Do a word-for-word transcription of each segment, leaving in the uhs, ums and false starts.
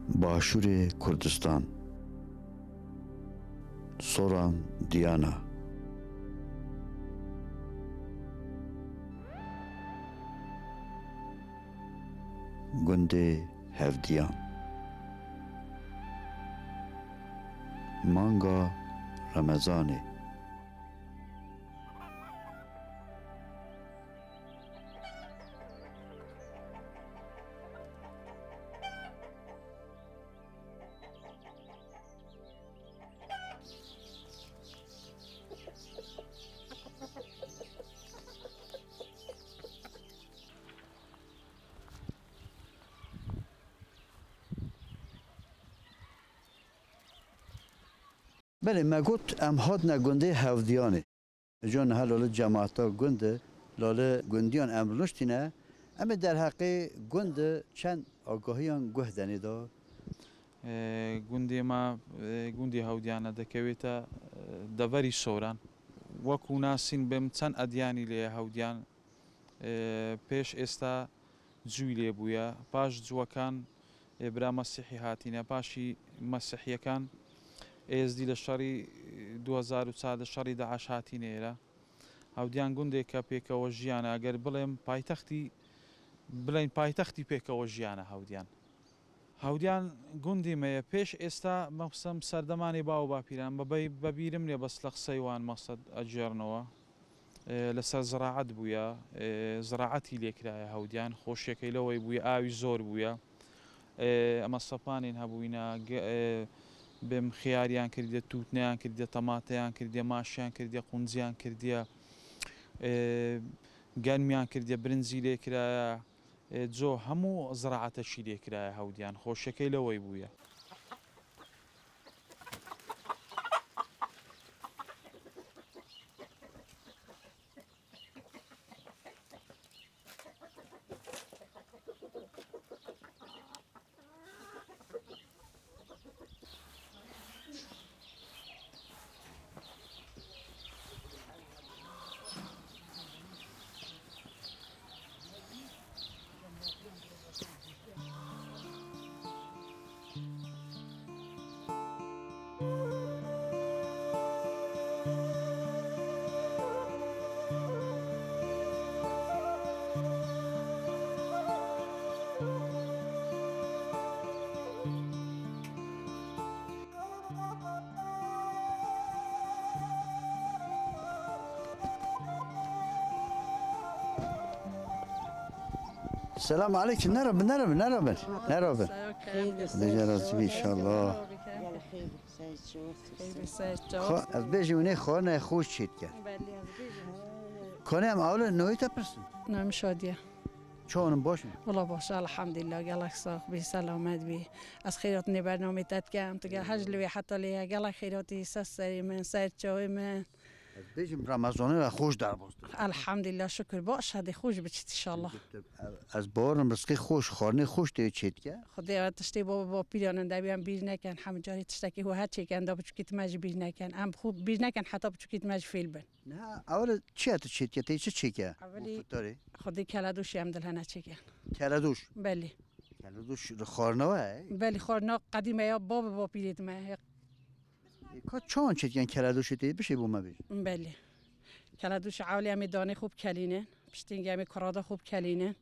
Başûrê Kurdistan. Soran Diyana. Gundê Hevdiyan. Manga Remezanê. Belê, me got em hatine gundê Hevdiyanê. Ji niha li cemaeta gund, li gundiyan em rûniştîne. Em ê derheqê gund çend agahiyan guh denê da. Ee, gundê me, e, gundê Hewdiyan e, dekewête, e, deverî Soran. Wekû nasîn bim, çend edyanî lê ye Hewdiyan. Ee, pêş êsta cû lê bûye. Paş cûwekan, ê, bira Mesîhî hatîne. Paşî Mesîhiyekan, Êzdî li şerî, ê, du hezar û çar li şerî DAIŞ hatîne êre. Hewdiyan gundeke pêkewejiyane. Eger bilêm paytextî, bilên paytextî pêkewejiyane Hewdiyan. Hewdiyan gundî me ye. Pêş êsta, mexsem serdemanê baw û bapîran, bebey-, bebîrim nê, bes li qisey wan mexsed ecêrnەوە. Ê, لەسەر زراعەت بووە، ê، زراعەتی لێکرایە هەودیان، خۆشیەکەی لەوەی بووە، ئاوی زۆر بووە. ê، ئەمە سەپانین هەبووینە، گ-، ê، بێم خیاریان کردە، تووتنیان کردە، تەماتەیان کردە، ماشیان کردە، قونجیان کردە، ê، گەرمیان کردە، برنجی لێکرایە. ê، جۆ هەموو زراعەتەشی لێکرایە هەودیان، خۆشیەکەی لەوەی بووە. Selam aleyküm. Nerede, nerede, nerede? Nerede? Xeyr. Deje razî bî inşallah. Xeyr, ser çav. Xo-, ez bêjim ne xo ne xweş çêtke. Belê, ez bêjim. Kone em awle noyê te pirsin. Namê Şadiye. Çawanî, baş in? Wela baş, elhamdülillah, gelek sax bî, selamet bî. Ez xeyratî nê bernamê te dikem, tu gel hej li wê heta lê ye, gelek xeyratî ser serê min, ser çavê min. Ez bêjim Remezanê we xweş derbas dike. Elhamdülillah, şükür, baş, hadi xweş biçît inşallah. Ez bawerim rizqê xweş, xwarinê xweş tê çêtike. Xwedê ev tiştê baba bapîran in, debî em bîr nekin, hemû carî tiştekî xwe her çêkin, da biçûkî me jî bîr nekin. Em xwe bîr nekin, heta biçûkî me jî fêl bin. Niha ewil çi ye tu çêtike, tê çi çêke? Ewilî bu fitarê? Xwedî keledoşî em dilhene çêke. Keledoş? Belê. Keledoş li xwarina we ye? Belê, xwarina qedîme ya, bab û bapîrê dime. E, ka çawan çêdikin keledoşê tê? Bişê bo me bêje. Belê. Keledoşê ewilî em ê danê xwe bikelînin. Piştî hingê em ê kurada xwe bikelînin.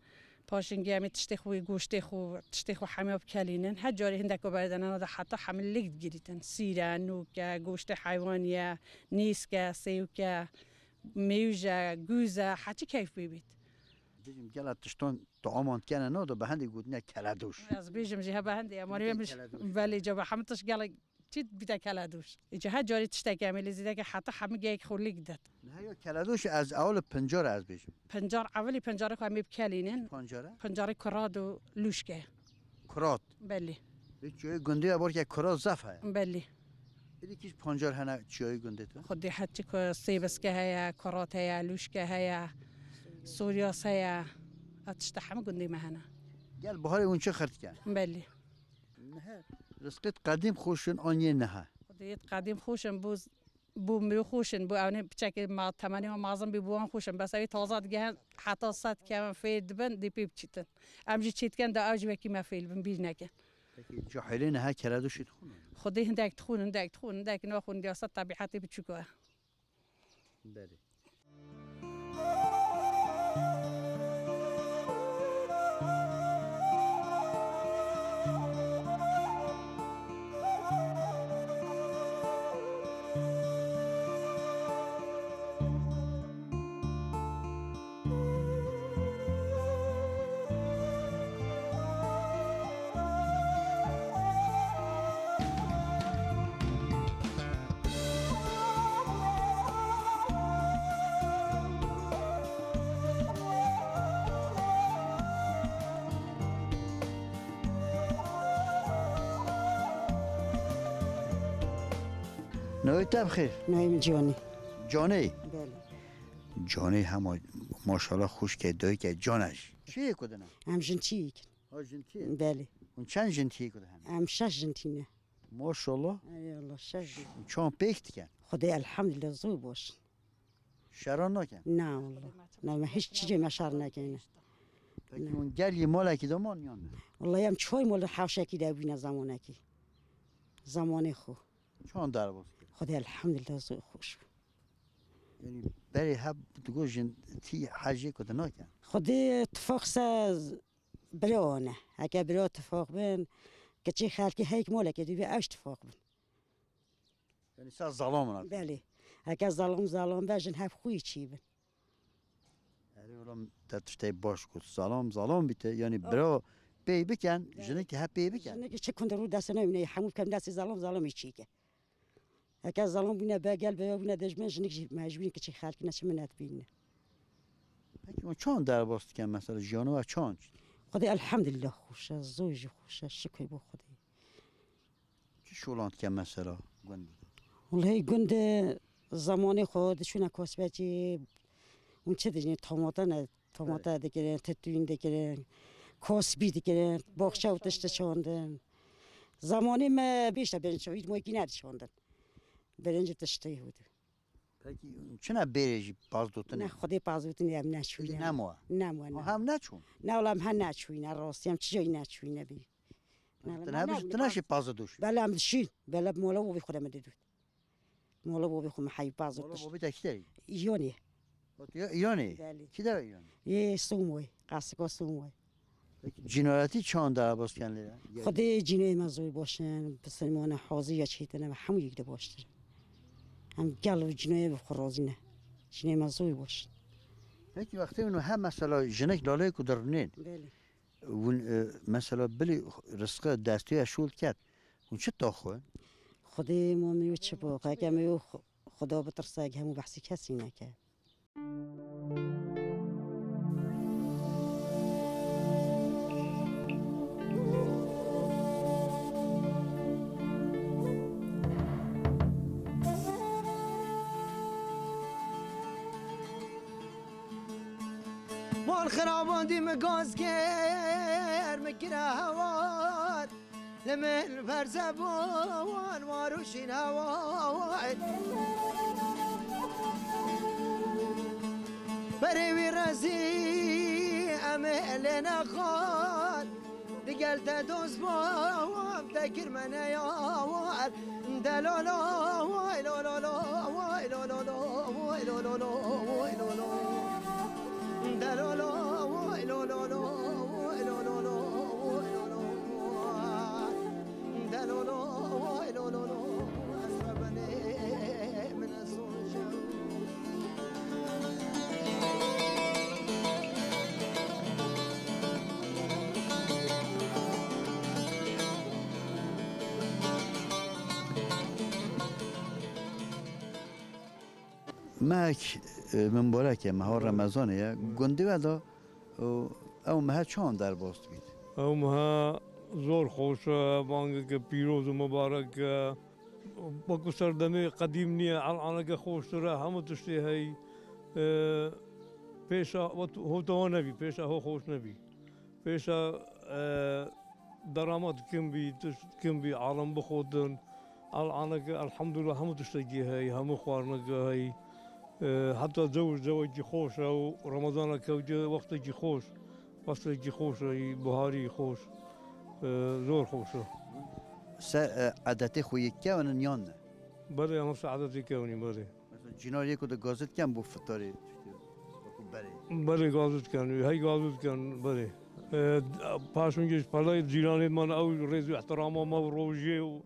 Paşî hingê em ê tiştê xwe, goştê xwe, tiştê xwe hemiya bikelînin. Her carê hindek ku berdene de heta hemî lik digirîtin. Sîr e, nûk e, goştê heywanî ye, nîsk e, sêwk e, mêwj e, gûz e, heçî keyf pê bît. Bêjim gela tiştan tu aman dikene nado, bi hendê gotine keledoş. Ez bêjim jî hebe hendê, em Bîte warê min keledoş. Belê, caba hemî tişt gelek çî bîte keledoş. Îca her carê tiştekî em ê lê zêdeke heta hemî geyek xwe lik det. Niha ya keledoş ez ewil pincar ez bêjim. Pincar, ewilî pincarê xwe em ê bikelînin. Pancar e? Pincarê kurad û lûşke. Kurat. Belê. Vê çiyayê gundê ya borke kurat zaf heye. Belê. Êdî kî pancar hene çiyayê gundê tu? Xwedê heçik sêbiske heye, kurat heye, lûşke heye, soryas heye. Ev tişta hemû gundê me hene. Gel biharê hûn çi xirtken? Belê. Niha rizqê qedîm xweş in an yê niha? Xwedê yê qedîm xweş in, bo, bo mirov xweş in, bo ewnê piçekê ma, temenê ma mezin bî, bo wan xweş in. Bes ew ê taza digehin, heta sed kevin fêr dibin, dê pê biçîtin. Em jî çêdikin, da ew jî wekî me fêl bin, bîr nekin. Peki cahilê niha keredûşî dixwin? Xwedê hindek dixwin, hindek dixwin, hindek naxwin, diyasa tebiatê biçûk e. Belê. Navê te bi xêr? Navê min Canê. Canê? Belê. Canê hema maşallah xwişkê, dayikê, can e jî. Çi yê ku dine? Em jin çi yê kin? Ha, jintiyê? Belê. Hûn çend jintiyê ku dihen? Em şeş jintî ne. Maşallah. Ey Allah, şeş jin. Çan pêk diken? Xwedê elhamdülillah zor boş. Şeran naken? Na wallah. Na, me hiç çi cê me şer nekeyne. Peki hûn gel yê malekî de man yan ne? Wallah em çoy mal hewşekî de bîne zamanekî. Zamanê xwe. Çan derbas kir? Xwedê elhamdülillah zor xweş bû. Yanî berê heb digot jin tî hejê ku dinaken? Xwedê tifaq se bira ne. Heke bira tifaq bin, kiçê xelkê heyk molekê dibê ew ji tifaq bin. Yanî sa zalam in? Belê. Heke zalam zalam be jin hev xwî çî bin. Erê oğlum te tiştê baş got. Zalam zalam bîte. Yanî bira pey biken, jinik hep pey biken. Jinik çi kundir û destê newîne hemû bikem destê zalam zalam çî ke. Heke zalim bûne be gel be bûne dijmin jinik jî mecbûrî kiçik xelkî ne çi minet bîne. Peki o çan derbas diken mesela jiyana we çan? Xwedê elhamdülillah xweş e, zor jî xweş e, şikir bo Xwedê. Çi şolan diken mesela gundî? Wulhey gundê zamanê xwe diçûne kosbekî hûn çi dijîn tomata ne Tomate dikirin, titûn dikirin, kosbî dikirin, boxça û tişt diçandin. Zamanê me bêşte birinc çawît moykî nedişandin. Birinc û tiştê hûdû. Pekî çi ne bêrê jî pazdotinê? Ne, Xwedê pazdotinê em neçûyîne. Nemawe? Nemawe, ne. Hem neçûn? Ne, wala em he neçûyîne, rastî em çi cayî neçûyîne bî. Tu ne, tu neşî pazdoş? Bela em dişîn. Bela mola û vî Xwedê me didût. Mola bobê xwe me heyî pazir Mola tişt. Bobê te kî derî? Îyonê. Ot ya Îyonê? Belê. Kî derî Îyonê? Yê Sûmoy, qasika Sûmoy. Peki cînayetî çawan derbas ken lê? Xwedê cînayê me zor baş in, bisilmane hazir ya çêtine me hemû yek de baştir. Em gel û cînayê bi xwe razî ne. Cînayê me zor baş in. Peki wextê wino he mesela jinik lalê ku dirûnên. Belê. Hûn, e, mesela bilî rizqe destê ya şûl ket. Hûn çi taxwin? Xwedê ma me yo çi bo? Heke me yo xu-, Xuda bitirse, hemû behsî kesî neke. Mal xiraban dî min gaz kir, min kire hewar. Li min berze bû wan war û şîn hewar. Berê wî rezî em ê lê nexwar. Digel te dost bûm, te kir me neyawar. Delalo, way lololo, way lololo, way lololo, way lololo. Delalo, way lololo, way lololo, way lololo. Delolo, way lololo, ez me benê min ez soje. Mehek, e, mimbarek e, meha Remezanê ye. Gundê we de, e, ew mehe çawan derbas dibît? Ew mehe zor xweş e, bangeke pîroz û mibarek e. Wekî serdemê qedîm niye, elaneke xweştir e, hemû tiştê hey. E, pêşa wet-, hota we nebî, pêşa ho xweş nebî. Pêşa, e, deramat kim bî, tişt kim bî, alem bixotin. Elaneke elhamdulillah hemû tiştekî hey, hemû xwarineke hey. E, heta zew, zewekî xweş e û Remezana kewce wextekî xweş, feslekî xweş e, buharî xweş. E, zor xweş e. Se, e, edetê xwe yê kevin in yan ne? Belê, em se edetê kevin in, belê. Mesela cînar yê ku di gazit ken bo fitarê tiştê wekû berê. Belê, gazit ken, hey gazit ken, belê. E, paşûn ji pelayê cîranê man ew rêz û ihtirama me û rojê û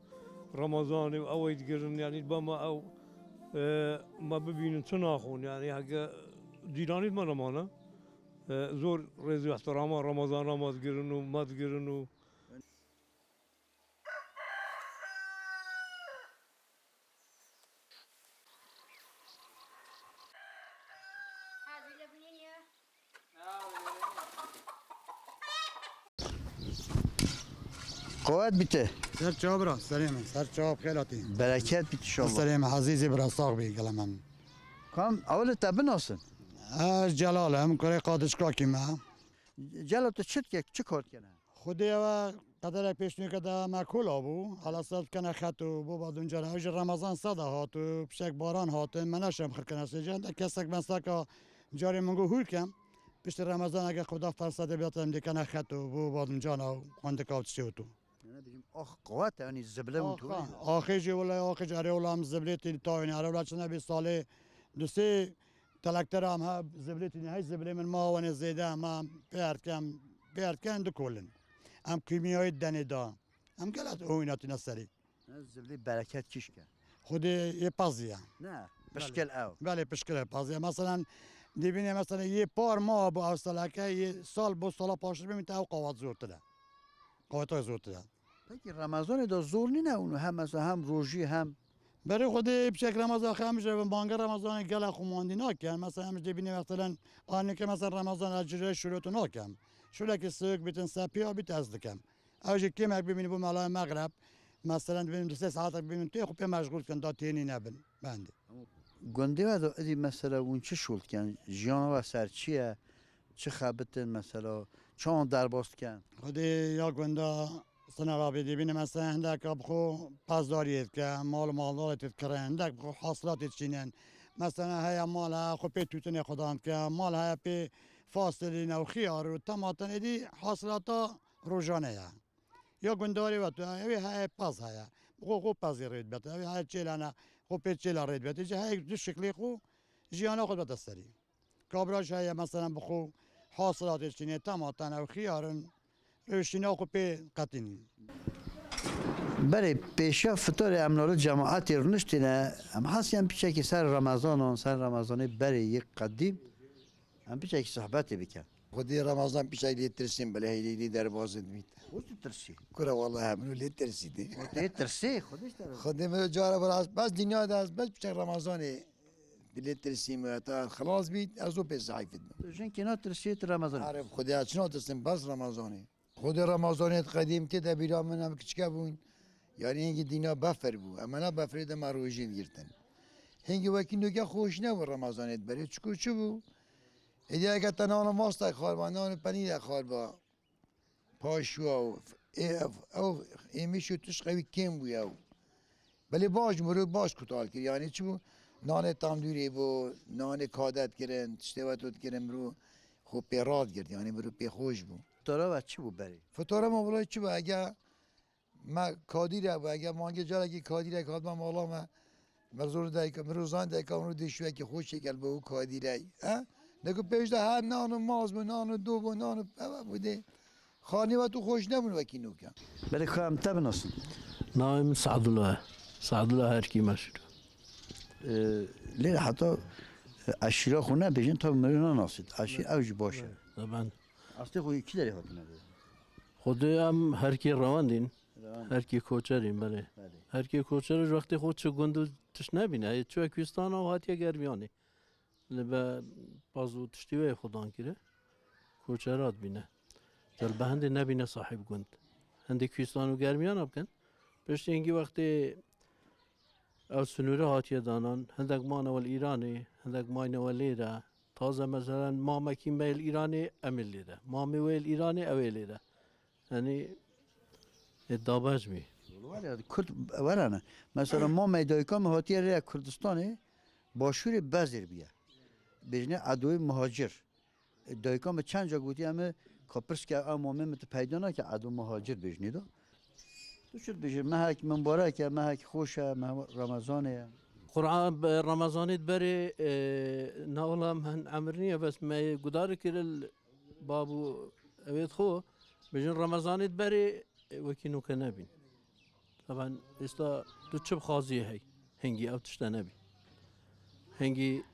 Remezanê û ew ê digirin, yanî bema ew, e, me bibînin çi naxwin, yanî heke cîranê me nemane. E, zor rêz û ihtirama Remezana me digirin û me digirin û Qewet bîte. Ser çawa bira, serê min, ser çawa, bi xêr hatî. Bereket bît inşallah. Serê min, ezîzê bira, sax bî, gelê min. Kam, ew li te binasin? Ez Celal im, kurê Qadişkakî me. Celal, tu çi dike, çi kar dikene? Xwedê ew e, qederek pêşnûke de me kola bû, helesat dikene xet û bo badûncan. Ew jî Remezan sed e hat û pişek baran hatin, me neşem xirkene sêce. Hindek kesek mesaka carê min got hûr kem. Piştî Remezan eke Xweda fersetê bidate em dikene xet û bo badûncana û xwendika û tiştê û to. Ne dibêjim, ax qewet e, yanî zible û Axa, torî. Axê jî wele, axê jî erê wela em ziblê tî tawîne. Erê wela çi nebî salê du sê telektera em ha ziblê tîne. Hey ziblê min ma wenê zêde em ha pê erdkem, pê erdken dikolin. Em kîmyayê denê da. Em gelek oyna tîne serî. Ne ziblê bereket kişke. Xwedê yê pazî ye. Ne, pişkil ew. Belê, pişkil e pazî ye. Meselen, dibîne mesela yê par ma bû ew saleke, yê sal bo sala paştir bimîte ew qawat zortir e. Qawata zortir e. Peki Remezanê de zor nîne û hem mesela hem rojî hem Berê Xwedê piçek Remezan xe em ji manga Remezanê gelek xwe mandî nakin. Mesela em ji dê bînê mesela anike mesela Remezan ez cire şurotu nakim. Şulekî sik bitin sepiya bit ez dikim. Ew jî kêmek bibînî bo melaya Mexreb. Mesela dibînim du sê saetek bibînim tê xwe pê meşgûl dikin da tênî nebin. Bendê. Gundê we de idî mesela hûn çi şol dikin? Jiyana we ser çi ye? Çi xebitin mesela? Çawan derbas dikin? Xwedê ya gunda Sina rabê dibîne mesela hindeka bi xwe pezdariyê dike, mal û maldalê tê dikire, hindek bi xwe hasilatê dişînin. Mesela heye mal heye xwe pê tûtinê xwe dan dike, mal heye pê fasilîne û xiyar û tematen êdî hasilata rojane ye. Ya gundarê ve tu, ew ê heye pez heye. Bi xwe xwe pezê rê dibete. Ew ê heye çêlane, xwe pê çêla rê dibete. Ji heye du şiklê xwe jiyana xwe dibete serî. Kabraj heye, mesela bi xwe hasilatê çînê, tematen ew xiyar in, rewşîna xwe pê qetînî. Berê pêşiya fitorê em li cemaetê rûniştîne, em hesî em piçekî ser Remazanan, ser Remazanê berê yê qedîm, em piçekî sohbetê bikin. Xwedê Remazan piçek lê tirsîn, belê heyî lê derbas dibît. Xwe tu tirsî? Kura wallahî min lê tirsî dê. Xwe tê tirsê, Xwedê ji te re. Xwedê min cara bes, bes dinya de ez bes piçek Remazanê. Dilê tirsî me ta xilas bît, ez û pê zehîf dibim. Tu jinkê natirsî, tu Remezan. Arê, bi Xwedê ez çi natirsim, bes Remezanê. Xwedê Remezanê qedîm ke de bîra min em kiçike bûn. Yanî hingî dîna befer bû. Em ne beferê de me rojî girtin. Hingî wekî nûke xweş nebû Remezanê berê. Çiku çi bû? Êdî eke te nan û mast te xwarba, nan û penîr te xwarba. Paşwa û f-, ê-, ev, ew êmîş û tişt qewî kêm bû ew. Belê baş, mirov baş kutal kir. Yanî çi bû? Nanê tandûrê bû, nanê kadet kirin, tiştê we tu dikirin, mirov xwe pê radigirt. Yanî mirov pê xweş bû. Fitara we çi bû berê? Fitara me wela çi bû? Ege me kadîre bû, ege mangê carekî kadîrek hatme mala me, Min zor dayika, min rozan dayika, min dê şûyekî xweş çêker bi û kadîrey. He? Ne ku pêş de her nan û maz bû, nan û do bû, nan û eve bû dê. Xanî we tu xweş nebûn wekî nûke. Belê ka em te binasin. Navê min Sadullah e. Sadullah herkî meşhur e. Ee, lê heta, e, eşîra xwe nebêjin, tabi min nanasît. Eşîr ew jî baş e. Taban. Astê xwe kî derê hatine be? Xwedê em herkî rewandîn. Rewandîn. Herkî koçerîn, belê. Belê. Herkî koçer ji wextê xwe çi gund û tişt nebîne. Ê çûye Kûstana û hatiye Germiyanê. Li be paz û tiştî wê xwe dan kire. Koçera dibîne. Tel be hindê nebîne sahîb gund. Hindê Kûstan û Germiyana bikin. Piştî hingî wextê Ev sinûre hatiye danan, hindek mane wel Îranê, hindek mayne wel lê de. Taze meselen mamekî me yê li Îranê, em ê lê de. Mamê wê yê li Îranê, ew ê lê de. Yanî, ê dabec bî. Were, Kurd were ne. Mesela mamê dayika me hatiye rêya Kurdistanê, başûrê Bezêr bûye. Bêjine Edoyê Muhacir. Dayika min çend ca gotiye, em ê Ka pirs ke ew mamê min tu peyda nake, edo muhacir bêjinî da. Tu çi dibêjî? Mehek mubarek e, mehek xweş e, meh Remezanê ye. Qur'an bi Remezanê di berê, e, ne ola min emir niye, bes me gudar kiril babu evet xo, bêjin Remezanê di berê, e, wekî nuke nebîn. Taban, êsta tu çi bixwazî hey? Hingî ew tişte nebî. Hingî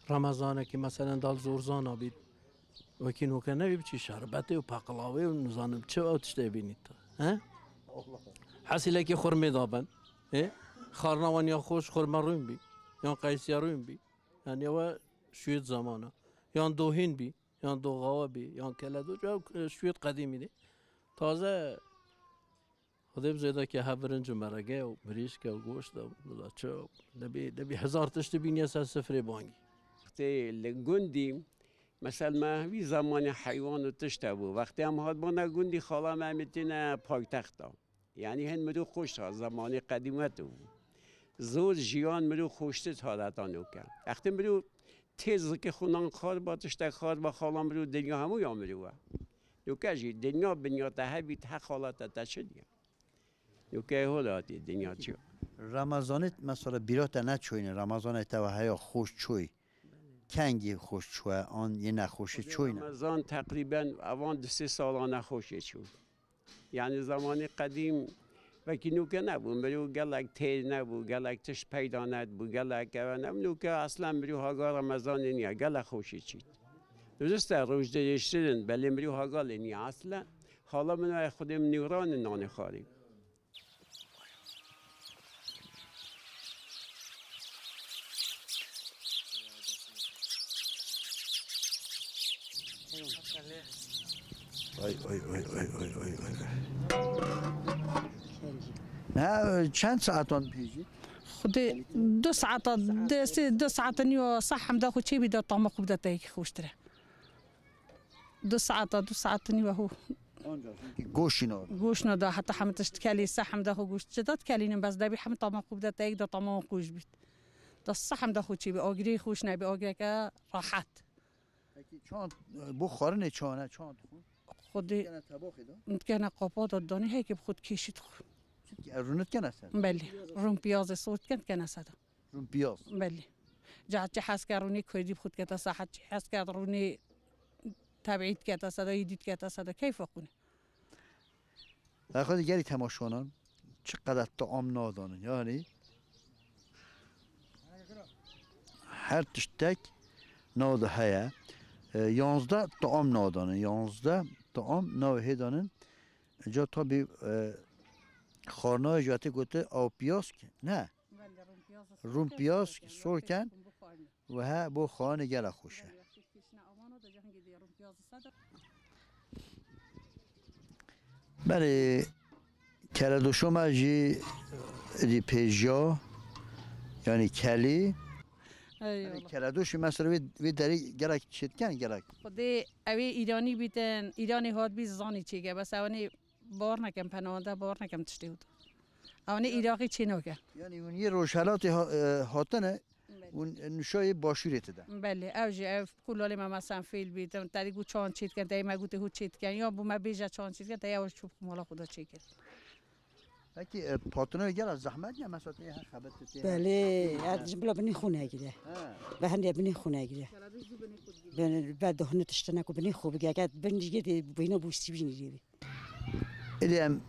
Remezanekî, meselen, dal zorzana bît. Wekî noke nebî biçî şerbetê û peqlawê û nizanim çi ew tiştê bînît. He? Hesilekî xurmê daben. Ê? Xarna wan ya xweş xurme rûn bî. Yan qeysiya rûn bî. Yani ew şûyet zamana. Yan dohîn bî. Yan doxawa bî. Yan keledoç. Ew şûyet qedîmî dî. Taze Xwedê bizêde ke hev birinc û merege û mirîşke û goşt e û bila çi, debî, debî hezar tiştî bîniye ser sifrê bangî. Wextê li gundî, mesela me vî zamanê heywan û tişt hebû. Wextê em hatbana gundî, xala me em ê têne paytexta. Yanî hin mirov xweş ha, zamanê qedîmet bû. Zor jiyan mirov xweştir ha heta noke. Wextê mirov tê zikê xwe nan xar ba, tiştek xar ba, xala mirov dinya hemû ya mirov e. Noke jî dinya binya te hebît, he xala te, te çi diye? Noke hol hatî dinya çi? Remezanê mesela bîra te neçoyne, Remezanê te ve heya xweş çoy. Kengî xweş çûye, an yê nexweşî çoyne. Remezan teqrîben evan du sê sala nexweşê çû. Yani zamanê qedîm wekî nûke nebû. Mirov gelek têr nebû, gelek tişt peyda nedibû, gelek eve nebû. Nûke eslen mirov haga Remezanê niye, gelek xweşî çît. Durist e, roj dirêjtir in, belê mirov haga lê niye eslen. Xala min ve Xwedê min nîwran in nanê xwarê. Ay, ay, ay. Ne, çend saetan pêjî? Xwedê du saeta, destê du saeta nîyo seh hemda xwe çêbî de tama xwe bide te yekî xweştir e. Du saeta, du saeta nîyo ho. Ancak çünkü goşî nade. Goş nade, heta hemî tişt kelî seh hemda xwe goşt çi dat kelînin bes debî hemî tama xwe bide te yek de tama xweş bît. Da seh hemda xwe çêbî, agirê xweş nebî, agireke rahat. Peki çand, e, bu xwarinê çand e, çand xwe? Xwedê. Kene tebaxê de? Kene qapa da danî heke bi xwe dikêşît xwe. Çit ki, e, rûnit kene ser? Belê. Rûn piyazê sor dikin kene ser. Rûn piyaz? Belê. Ca çi hez ke rûnê kurdî bi xwe dikete ser, hez çi hez ke rûnê tebîî dikete ser, îdî dikete ser, keyfa xwe ne. Xwedê gelî temaşanan çi qedet taam nadanin. Yani her tiştek nav de heye. E, yanzdeh taam nadanin. Yanzdeh taam nav hêdanin. Ca tabî, e, xarnayê jatê gote aw piyask. Ne. Rûn piyask, sorken. Ve he bo xanê gela xweş e. Belê, keledoşo me jî êdî pêjiya, yanî kelî. Ey Yanî Allah. Keledoşî mesela vê, vê derî gelek çêtken gelek. Xwedê ew ê Îranî bîtin, Îranê hat bî zanî çêke, bes ew nê Bawer nekem, penawende bawer nekem tiştê wida. Ew nê Îraqî çê nake. Yanî hûn yê rojhelatê ha-, e, hatine, Belê. Hûn nuşayê başûrê tide. Belê, ew jî ev ku lalê me mesen fêl bî, te-, terî ku çan çê dikin, teyê me gotê hû çê dikin, ya bû me bêje çan çê dikin, teyê ew çû mala xwe da çê kir. Peki, e, patinoyê gela zehmet ya, mesela tê her xebet tê. Belê, ya ji bila binê xwe negire. He. Be hende binê xwe negire. Be, be dohne tiştine ku binê xwe bige, ke bin jî dê bîne bû sîbînî lê bî. Êdî em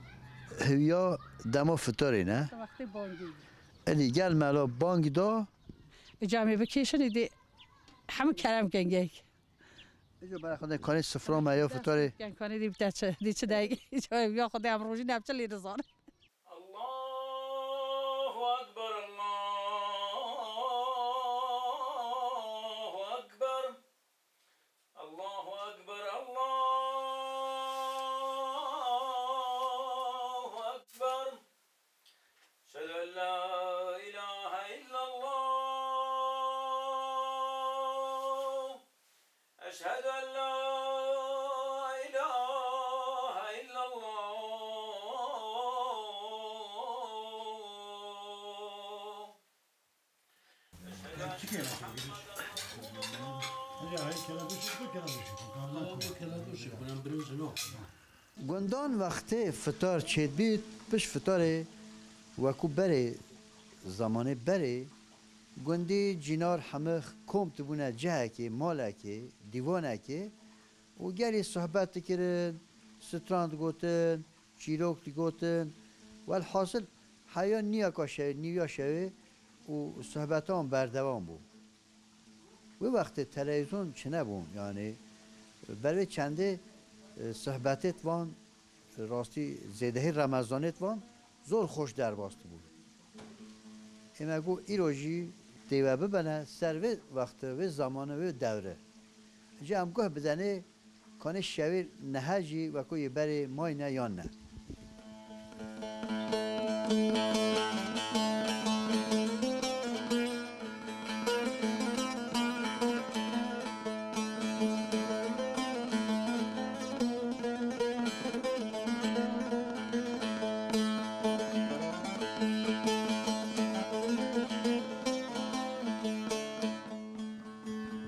hêviya dema fitarê ne? Wextê bangî. Êdî gel mela bang da. Îca em ê bikêşin, êdî hemû kerem kin gek. Îca bera xwedê kanê sifra me ya fitarê. Ken kanê dî bite çi, dî çi dey. Îca ya xwedê em rojî ne em çi lê dizan. Allahu Ekber, Allahu Ekber. Allahu Ekber, Allahu Ekber. Eşhedü en la ilahe illallah. Eşhedü en la ilahe illallah. Gundan wextê fitar çêdibît, pişt fitarê wekû berê zemanê berê gundî cînar hemix kom dibûne cihekê, malekê, dîwanekê û gelî sohbet dikirin, stran digotin, çîrok digotin. Welhasil heya niyaka şewê, nîviya şewê û sohbetan berdewam bû. Wê wextê televîzyon çinebûn, yanî ber vê çendê, e, sohbetêt van, rastî zêdehî Remezanêt van zor xweş derbas dibûn. Ê me got îro jî tê we bibene ser vê wextê, vê zamanê, vê dewrê. Ji em guh bidenê, kanê şevê nehe jî wekû yê berê mayne yan ne.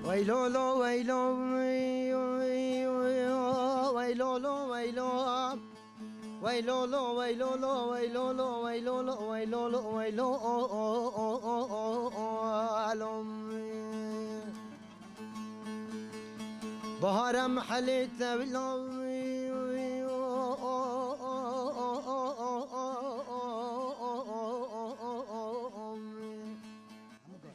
Wey lo lo, wey lo, wey lo lo, wey lo. Wey lo lo, wey lo lo, wey lo lo, wey lo lo, wey lo lo, wey lo, o, o, o, o, o, lo. Bahara mehelê tevla.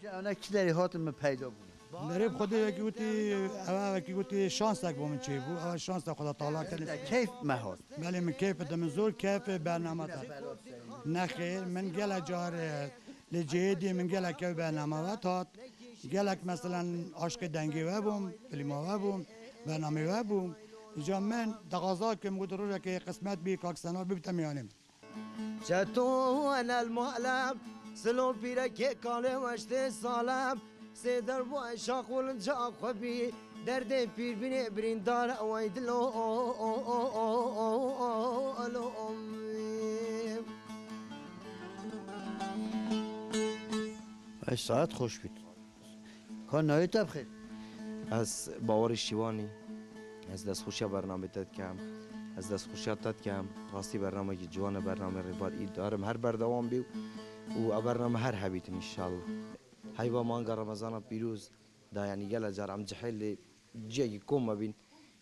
Ji ew ne kî derê hatin min peyda bûn. Merê bi Xwedê wekî gotî, ew wekî gotî şansek bo min çêbû. Ew şansa Xweda Teala kene. Keyf me hat. Belê min keyf dide, min zor keyfê bernama te. Nexêr, min gelek car, e, li cihê dî min gelek ew bernama ve hat. Gelek meselen aşqê dengê we bûm, filma we bûm, bernamê we bûm. Îca min dixwaza kim got rojekê qismet bî kak Sena bibite miyanê min. Çeto enel mualem, silo pîrekê kalê weştê salem, sê derboy şaxulin ca xwe bî, derdê pîrbînê birîndar wey dilo, o, o, o, elo, o. Ey saet xweş bît. Ka navê te bi xêr. Ez Bawerî Şîwanî. Ez destxweşiya bernamê te dikem. Ez destxweşiya te dikem. Rastî bernamekî ciwan e, bernamê Rêbar Îdar im. Her berdewam bî û ev bername her hebîtin înşallah. Heyva manga Remezana pîroz da, yanî gele car em cihê lê ciyekî kom me bîn.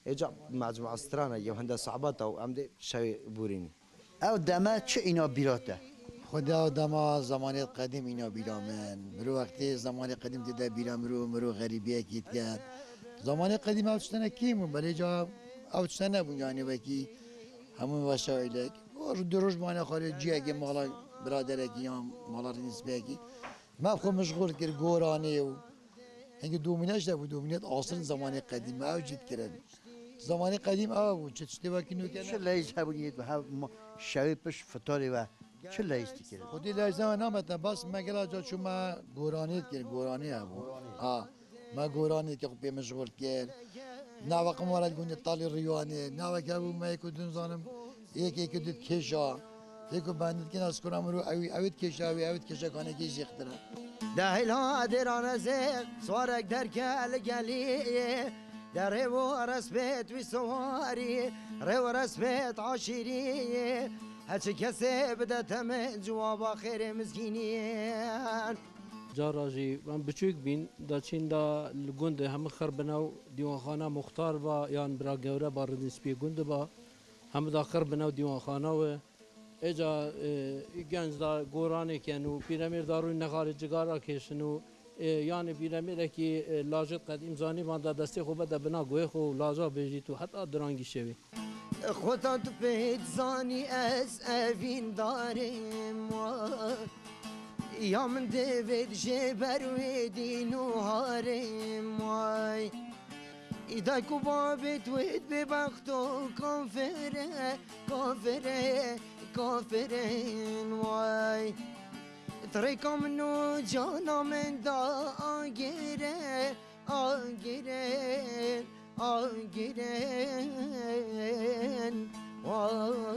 Êca mecmua stranekî ew hinde sohbeta û em dê şevê borînî. Ew deme çi îna bîra te? Xwedê ew dema zemanê qedîm îna bîra min. Mirov wextê zemanê qedîm dide bîra mirov, mirov xerîbiyekî diket. Zemanê qedîm ew tiştene kêm bûn, belê ca ew tiştene nebûn, yanî wekî hemû weşa îlek. Roj, du roj mane xwarê ciyekê mala biraderekî yan mala rînspiyekî. Me xwe mişxul kir goranê û Hingî domîne ji de bû, domîne asir in zemanê qedîm me ew cî dikirin. Zemanê qedîm ew bû, çi tiştê wekî nûke ne. Çi leyîz hebûn yê bi hev ma-, şewê pişt fitarê ve çi leyîz dikirin? Xwedî leyîza we namete, bas me gela ca çû me goranê dikirin, goranê hebû. Ha, me goranê dikir xwe pê min ji xwe dikir. Nava qimara li gundê Talî Rîwanê, nava ke bû me yek û du nizanim, yek yek û du dikêşa. Yek û bendî dikin ez kura mirû ew, ew dikêşa, ew, ew dikêşa kanekî zêxtir e. Dehîla dêran ez ê, swarek derke li gelî, derê û respêt wî siwarî, rê û respêt aşîrî, heçi kesê bide temê civaba xêrê mizgînî. Cara jî em biçûk bîn, da çîn da li gundê hemû xir bine û dîwanxana muxtar ba, yan bira gewre ba, ridîn spiyê gund ba, hemû da xir bine û dîwanxana we. Êca, e, genc da goranê ken û pîremêr da rûy nexarê cigara kêşin û, e, yanê pîremêrekî, e, lajêt qedîm zanî van da destê xwe bede bina guhê xwe û laja bêjît û heta dirangî şewê. Xweta tu pê dizanî ez evîndarêm wa. Ya min dê vê dijê ber wê dîn û harêm way. Î dayk û babê tu wê bê bexto kafire, kafire, kafirên way. Di rêka min û cana min da agire, agire, agire. Way.